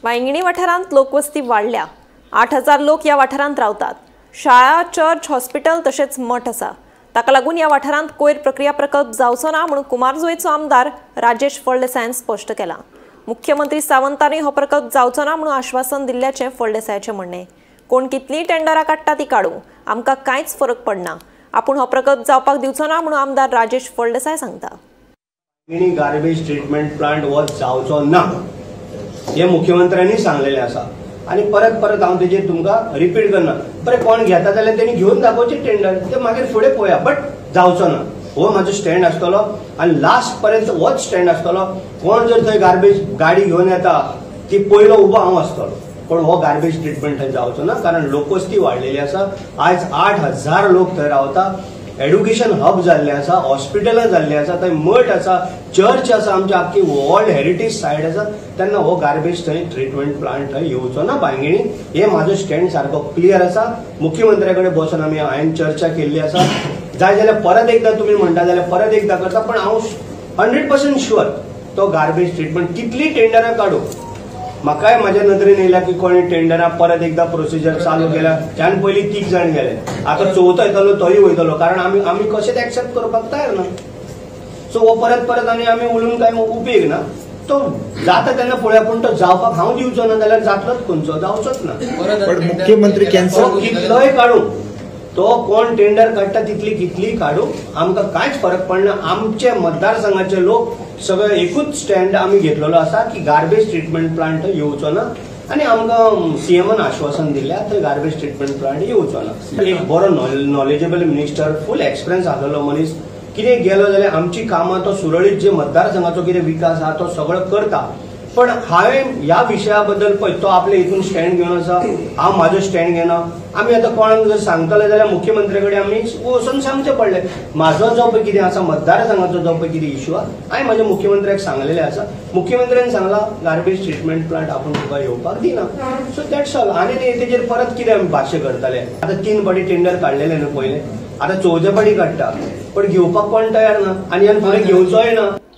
वांयगिणी वाठारांत लोकवस्ती वाडल्या. 8000 लोक ह्या वाठारांत रावतात. शाळा, चर्च, हॉस्पिटल तशेंच मठ आसा. ताका लागून ह्या वाठारांत कोयर प्रक्रिया प्रकल्प जावचो ना म्हणून कुमारजुवेचो आमदार राजेश फळदेसायान स्पश्ट केला. मुख्यमंत्री सावंतांनी हो प्रकल्प जावचो ना म्हणून आश्वासन दिल्ल्याचें फळदेसायाचें म्हणणें. कोण कितलीं टेंडरां काडटा ती काडूं, आमकां कांयच फरक पडना. आपूण हो प्रकल्प जावपाक दिवचो ना म्हणून आमदार राजेश फळदेसाय सांगता. गार्बेज ट्रिटमेंट प्लांट हो जावचो ना हे मुख्यमंत्र्यांनी सांगलेलें आसा आनी परत परत हांव तेजेर तुमकां रिपीट करना. बरें, कोण घेता जाल्यार तेणी घेवन दाखोवचें टेंडर, ते मागीर फुडें पळोवया, बट जावचो ना हो म्हाजो स्टँड आसतलो आनी लास्ट पर्यंत होच स्टँड आसतलो. कोण जर थंय गार्बेज गाडी घेवन येता ती पयलो उबो हांव आसतलो, पण हो गार्बेज ट्रिटमेंट थंय जावचो ना, कारण लोकवस्ती वाडलेली आसा. आयज 8000 लोक थंय रावता. एड्युकेशन हब जाल्लें आसा, हॉस्पिटलां जाल्लीं आसा, थंय मठ आसा, चर्च आसा, आमची आख्खी वर्ल्ड हेरिटेज सायट आसा. तेन्ना हो गार्बेज थंय ट्रिटमेंट प्लांट थंय येवचो ना बांयगिणी. हे म्हाजो स्टँड सारको क्लियर आसा. मुख्यमंत्र्या कडेन बसून आमी हांवें चर्चा केल्ली आसा. जाय जाल्यार परत एकदां तुमी म्हणटा जाल्यार परत एकदां करता, पण हांव 100% शुअर तो गार्बेज ट्रिटमेंट कितली टेंडरां काडूं, म्हाकाय म्हाज्या नदरेन येयला की कोणी टेंडरां परत एकदां प्रोसिजर चालू केल्या. त्यान पयलीं 3 जाण गेले, आतां चवथो येतलो तोय वयतलो, कारण आमी आमी कशेंच एक्सेप्ट करपाक तयार ना. सो हो परत परत आनी आमी उलोवन कांय उपेग ना. तो जाता तेन्ना पळोवया, पूण तो जावपाक हांव दिवचो ना जाल्यार जातलोच खंयचो, जावचोच ना. मुख्यमंत्री कॅन्सल कितलोय काडूं, तो कोण टेंडर काडटा तितली कितली काडूं, आमकां कांयच फरक पडना. आमचे मतदारसंघाचे लोक सगळे एकूच स्टँड आमी घेतलेलो आसा की गार्बेज ट्रिटमेंट प्लांट येवचो ना, आनी आमकां सीएमान आश्वासन दिल्लें थंय गार्बेज ट्रिटमेंट प्लांट येवचो ना. एक बरो नॉलेजेबल मिनिस्टर, फूल एक्सपिरियन्स आसलेलो मनीस कितें गेलो जाल्यार आमची कामां तो सुरळीत जे मतदारसंघाचो कितें विकास आहा तो सगळो करता. पण हांवें ह्या विशया बद्दल पळय तो आपले हितून स्टँड घेवन आसा, हांव म्हाजो स्टँड घेना. आमी आतां कोणाक जर सांगतले जाल्यार मुख्यमंत्र्या कडेन आमी वचून सांगचें पडलें. म्हाजो जो पळय कितें आसा मतदारसंघाचो जो पळय कितें इशू आहा, हांवें म्हाज्या मुख्यमंत्र्याक सांगलेलें आसा. मुख्यमंत्र्यान सांगलां गार्बेज ट्रिटमेंट प्लांट आपूण तुका येवपाक दिना. So that's all. आनी तेजेर परत कितें आमी भाशे करतले. आतां 3 फावटी टेंडर काडलेलें न्हू पयलें, आतां चवथे फावटी काडटा, पण घेवपाक कोण तयार ना आनी फुडें घेवचोय ना.